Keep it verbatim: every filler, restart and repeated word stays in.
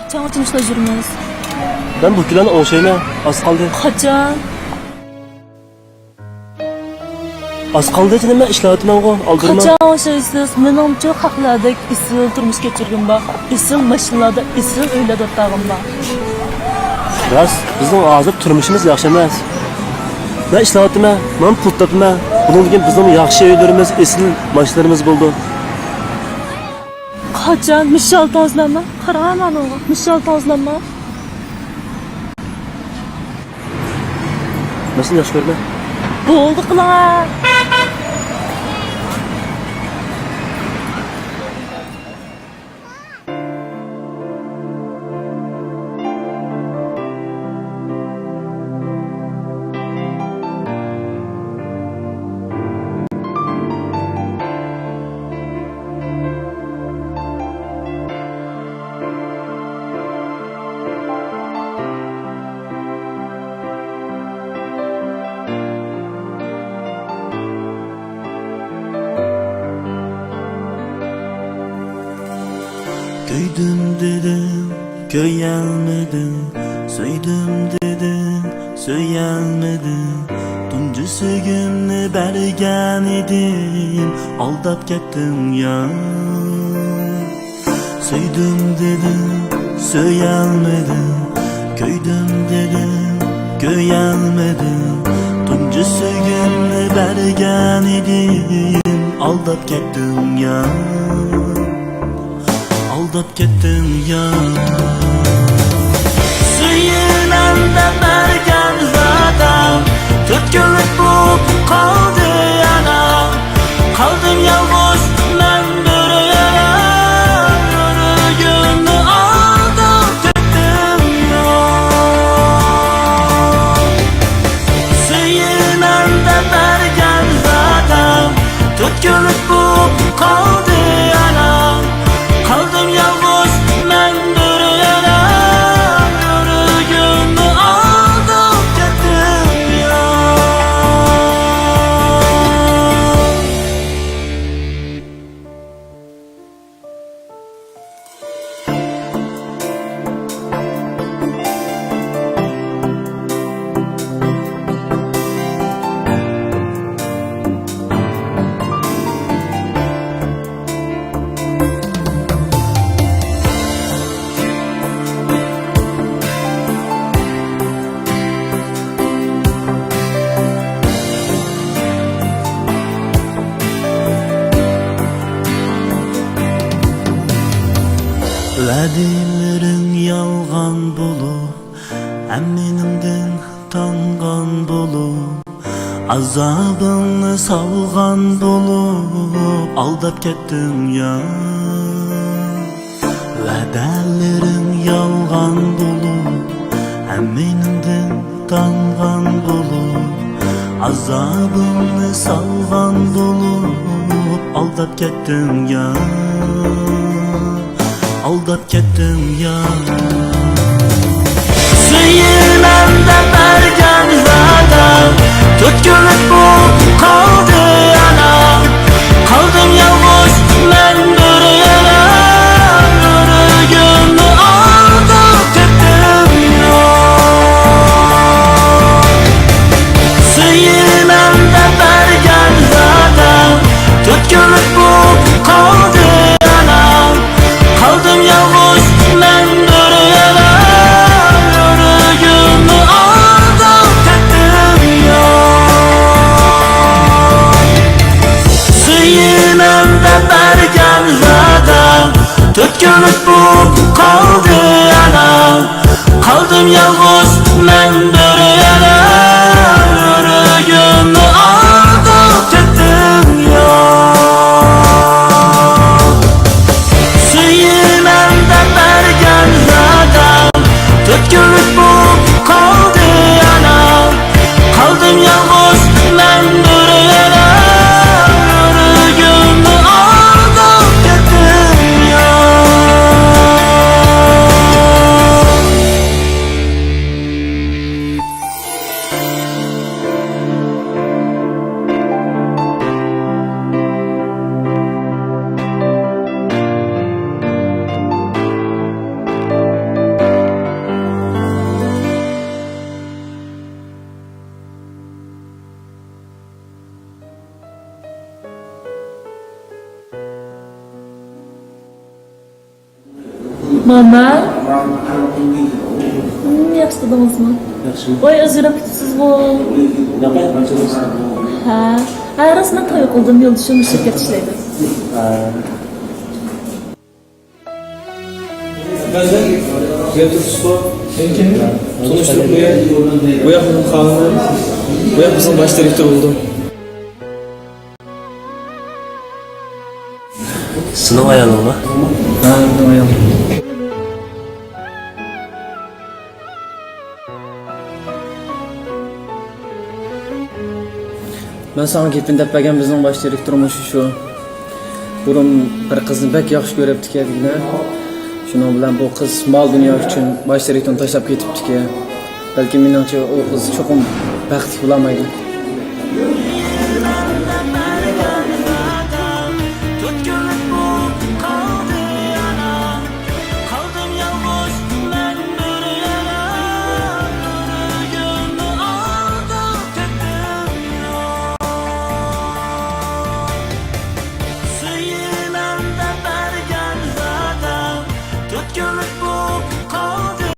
قاچانغىچە مۇشۇنداق يۈرىمىز؟ مەن بۇ كۈنلەرنى ئوڭشايمەن. ئاز قالدى. قاچان؟ ئاز قالدى جېنىم، مەن ئىشلەۋاتىمەنغۇ، ئالدىرىما. قاچان ئوڭشايسىز؟ مېنىڭچۇ خەقلەردەك ئېسىل تۇرمۇش كەچۈرگۈم بار. ئېسىل ماشىنىلاردا، ئېسىل ئۆيلەردە ئولتۇرغۇم بار. راست، بىزنىڭ ھازىر تۇرمۇشىمىز ياخشى ئەمەس. مەن ئىشلەۋاتىمەن، مەن پۇل تاپىمەن. بۇنىڭدىن كېيىن بىزنىڭ ياخشى ئۆيلىرىمىز، ئېسىل ماشىنىلىرىمىز بولىدۇ. قاچان؟ مۇشۇ ئالتىڭىزلارمۇ؟ قارا مانا، مۇشۇ ئالتىڭىزلارمۇ؟ مەن سېنى ياخشى كۆرىمەن. بولدى قىلىڭا. كۆيدۈم دېدىم، كۆيەلمىدىم، سۆيدۈم دېدىم، سۆيەلمىدىم. تۇنجى سۆيگۈمنى بەرگەن ئىدىم، ئالداپ كەتتىڭ يا. سۆيدۈم دېدىم، سۆيەلمىدىم، كۆيدۈم دېدىم، كۆيەلمىدىم. تۇنجى سۆيگۈمنى بەرگەن ئىدىم، ئالداپ كەتتىڭ يا. ئالداپ كەتتىڭ يا. سۆيىمەن دەپ بەرگەن ۋەدەم، تۆت كۈنلۈك بولۇپ قالدى يەنە. قالدىم يالغۇز مەن بىر يەنە، يۈرىكىمنى ئالداپ كەتتىڭ يا. سۆيىمەن دەپ بەرگەن ۋەدەم، تۆت كۈنلۈك بولۇپ قالدى يەنە. قالدىم يالغۇز مەن بىر يەنە، يۈرىكىمنى ئالداپ كەتتىڭ يا. ۋەدىلىرىڭ يالغان بولۇپ، ھەممىنىڭدىن تانغان بولۇپ، ئازابىڭنى سالغان بولۇپ، ئالداپ كەتتىڭ يا. ۋەدەلىرىڭ يالغان بولۇپ، ھەممىنىڭدىن تانغان بولۇپ، ئازابىڭنى سالغان بولۇپ، ئالداپ كەتتىڭ يا. ئالداپ كەتتىڭ يا. سۆيىمەن دەپ بەرگەن ۋەدەم، تۆت كۈنلۈك بولۇپ قالدى يەنە. قالدىم يالغۇز مەن بىر يەنە، يۈرىكىمنى ئالداپ كەتتىڭ يا. سۆيىمەن دەپ بەرگەن ۋەدەم، تۆت كۈنلۈك بولۇپ قالدى يەنە. قالدىم يالغۇز مەن بىر يەنە، يۈرىكىمنى ئالداپ كەتتىڭ يا. سۆيىمەن دەپ بەرگەن ۋەدەم، تۆت كۈنلۈك بولۇپ قالدى يەنە. قالدىم يالغۇز مەن بىر يەنە، يۈرىكىمنى ئالداپ كەتتىڭ يا. سۆيىمەن دەپ بەرگەن ۋەدەم، تۆت كۈنلۈك بولۇپ قالدى يەنە. قالدىم يالغۇز مەن بىر يەنە، يۈرىكىمنى ئالداپ كەتتىڭ يا. ماما. مم، ياخشى تۇردىڭىزمۇ؟ ياخشىمۇ؟ ۋاي، ئۆزگىرىپ كېتىپسىزغۇ. ياق، ياق، ياخشى. ھە. ھە، راستمەن توي قىلدىم، يولدىشىم شىركەتتە ئىشلەيدۇ. ھە. تونۇشتۇرۇپ قوياي. بۇ ياق مېنىڭ خانىمىم. بۇ ياق بىزنىڭ باش دىرېكتور بولىدۇ. سېنىڭ ئايالىڭمۇ؟ ھە، مېنىڭ ئايالىم. مەن ساڭا گېپىنى دەپ بەرگەن بىزنىڭ باش دىرېكتورمۇ شۇ، شۇ. بۇرۇن بىر قىزنى بەك ياخشى كۆرۈپتىكەن دېگىنە. شۇنىڭ بىلەن بۇ قىز مال دۇنيا ئۈچۈن باش دىرېكتورنى تاشلاپ كېتىپتىكەن. بەلكى مېنىڭچە ئۇ قىز چوقۇم بەختلىك بولالمايدۇ.